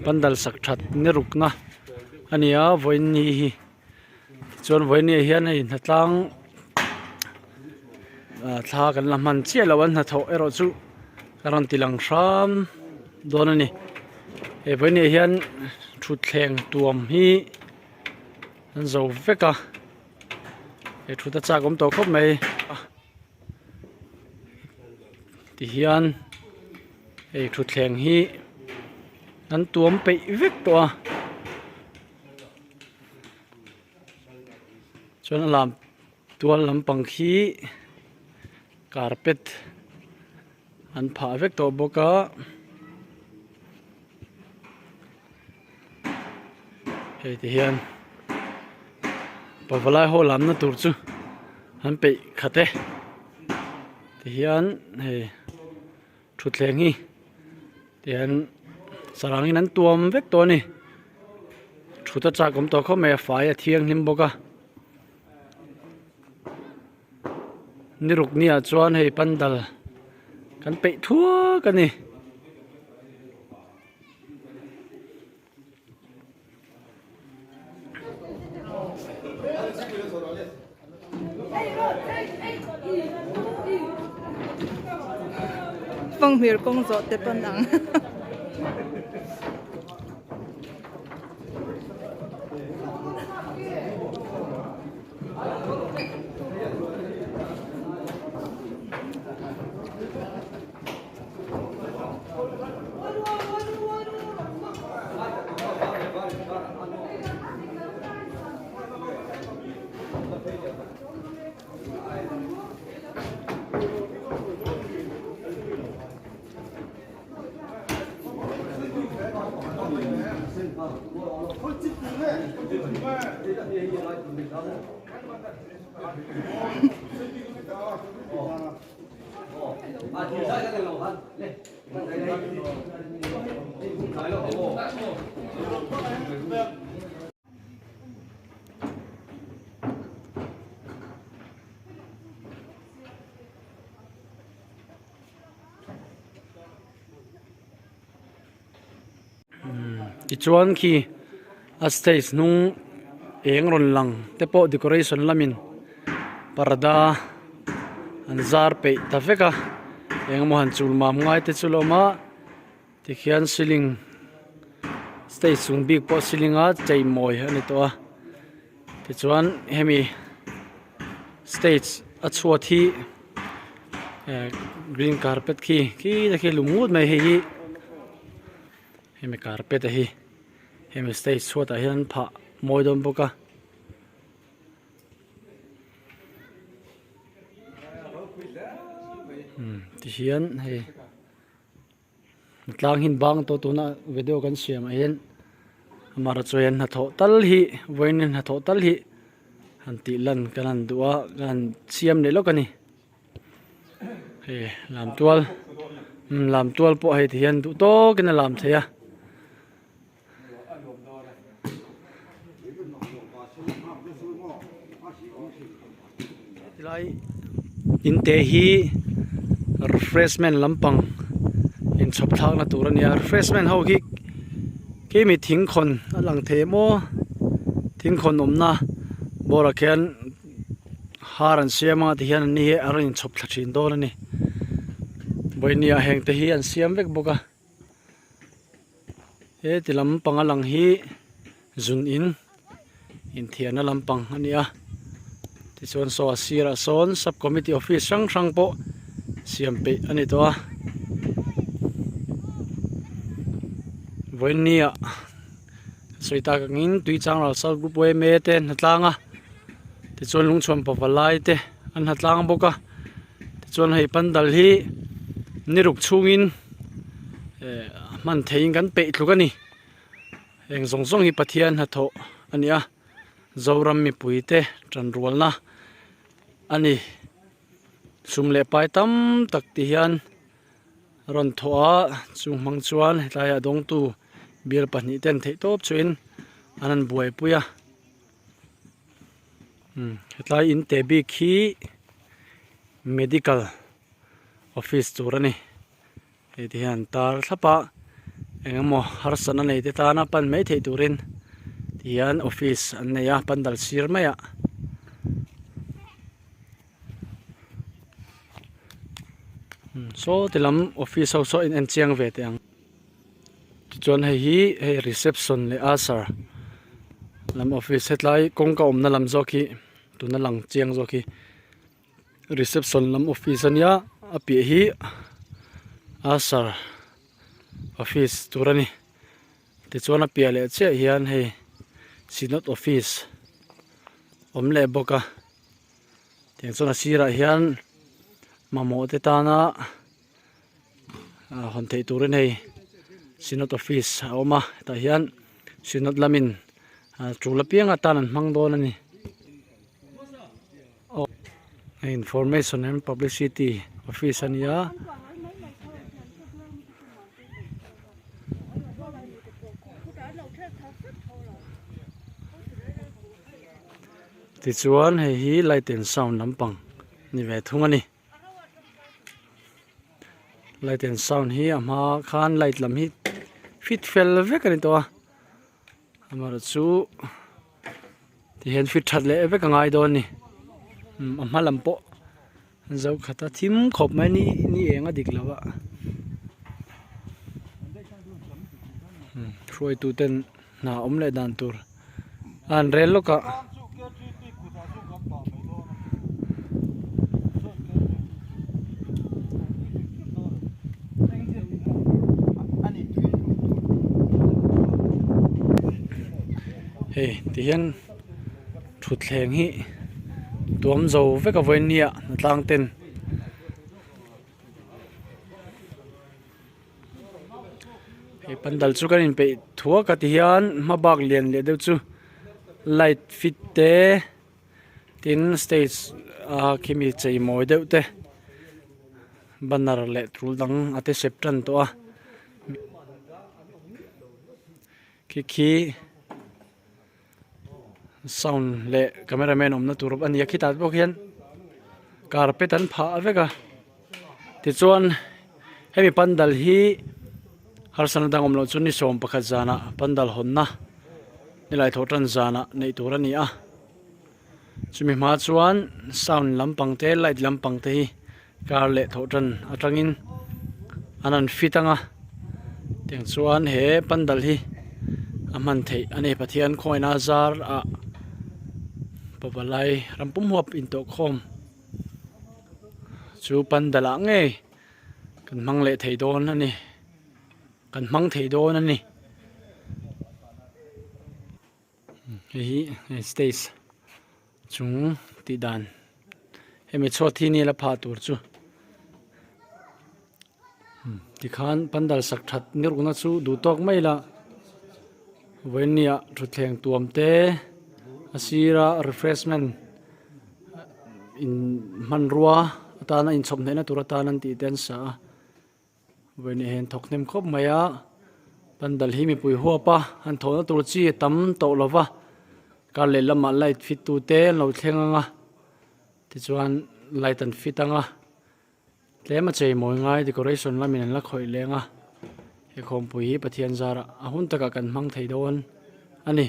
Pandal sak that ni rukna a ni a vawiin ni hi chuan vawiin ni ah hian hei hnatlang ah thla kan la hman chiah lo a hnathawh erawh chu ka rawn ti lang hram dawn a ni he vawiin ni ah hian thutthleng tuam hi an zo vek a he thut a chak awm tawh khawp mai. Tihian hei thutthleng hi an tuam peih vek tawh a chuan a lam tual lampang khi carpet an phah vek tawh bawk a. Hei ti hian pavalai ho lamna tur chu an peih khat e tihian hei thutthleng hi tihian sarangin an tuam vek tawh a ni thut a chak awm tawh khawp mai a fai a thianghlim bawk a ni ruk ni ah chuan hei pandal kan peih thuak a ni. Fanghmir kawng zawh te pawn ang. Tichuan khi a stage hnung eng rawn lang te pawh decoration lamin parda an zar peih ta vek a engemaw han chul mam ngai te chu la awm a tikhian ceiling stage chung bik pawh ceiling a chei mawi a ni tawh a tichuan hemi stage a chhuat hi eh green carpet khi khi te khi lum ngut mai hei hi hemi carpet a hi hemi stage chhuat ah hian an phah mawi dawn bawk a. Umm tihian hei tlang hi an bang tawh tuna video kan siam ah hian amaherawhchu chuan hnathawh tal hi vawiin hnathawh tal hi han tih lan kan han duh a kan han siam leh lawk a ni hei lamtual umm lamtual pawh hei ti hian duh tawkin a lam thei a. Tilai in te hi refreshment lampang inchhawp thlakna tur a ni a refreshment ho hi keimi thingkhawn a lang thei em aw thingkhawn awmna bawrah khian har an siam anga tihian an ni hi a rawn inchhawp thla thin dawn a ni vawinia heng te hi an siam vek bawk a. He ti lampang a lang hi zun in inthiarna lampang a ni a tichuan saw a sirah sawn sub committee office hrang hrang pawh siam peih a ni tawh a vawiin ni ah sawi tak angin tui chang ral sal group yma te an hnatlang a tichuan lungchhuan pavalai te an hnatlang bawk a. Tichuan hei pandal hi ni ruk chhungin eh hman theihin kan peih tluk a ni heng zawng zawng hi Pathian hnathawh a ni a Zoram mipui te tanrualna a ni sum leh pai tam tak ti hian rawn thawh a chung hmang chuan hetlaiah dawngtu bial pahnih ten theih tawp chuhin an han buaipui a. Hetlai in teh bik hi medical office tur a ni hei te hian an tar thlap a Eng emaw harsatna nei te tana pan mai theih turin tihian office an nei a pandal sir maiah. Saw ti lam office ho saw in en chiang ve teh ang. Tichuan hei hi hei reception leh usher lam office hetlai kawngka awmna lam zawk hi tuna lang chiang zawk hi reception lam office ania a piah hi usher office tur a ni tichuan a piah leh chiah hian hei synod office awm leh bawk a tiang chuan a sirah hian mamawh te tana. ah hawn theih turin hei synod office a awm a hetah hian synod lamin ah tul apiang atan an hmang dawn a ni aw hei information and publicity office a nia. Tichuan hei hi light and sound lampang ni ve thung a ni. Light and sound hi a hma khan light lam hi fit fel vek a ni tawh a amaherawh chu ti hian fit that leh vek a ngai dawn a ni umm a hma lam pawh an zo khat a thim khawp mai ni ni eng a dik lo a umm hruaitu ten hna awm leh dan tur a han rel lawk a. Hei ti hian thutthleng hi tuam zo vek a vawiin nia hnatlang ten. Hei pandal chu kan inpeih thuak a tihian hma bak lian leh deuh chu light fit te tin stage a khimi chei mawi deuh te banner leh tul dang a te sep tan tawh a khi khi sound leh camera man awmna tur a ni a khitah te pawh khian carpet an phah vek a tichuan hemi pandal hi harsatna dang awm loh chu ni 11 zanah pandal hawnna nilai thawh tan zanah neih tur a ni a chumi hma chuan sound lampang te light lampang te hi car leh thawh tan atangin an han fit ang a tiang chuan he pandal hi a hman theih a ni Pathian khawngaihna zar ah pavalai ram pum huap intawh khawm chu pandal ah ngei kan hmang leh thei dawn a ni kan hmang thei dawn a ni. Hei hi hei stage chung tih dan hemi chhuat hi nila phah tur chu tikhan pandal sak that ni rukna chu duh tawk mai ila vawinia thutthleng tuam te a sira refreshment in hmanrua atana inchhawp hnehna tur atan an tih te an sa a. Vawiin hian thawk hnem khawp mai a pandal hi mipui huap a han thawhna tur chi a tam tawh lo va kar leh lamah light fit tu te an lo thleng ang a tichuan light an fit ang a tlem a chei mawi ngai decoration lamin an la khawih leng a he khawmpui hi Pathian zarah a hun takah kan hmang thei dawn a ni.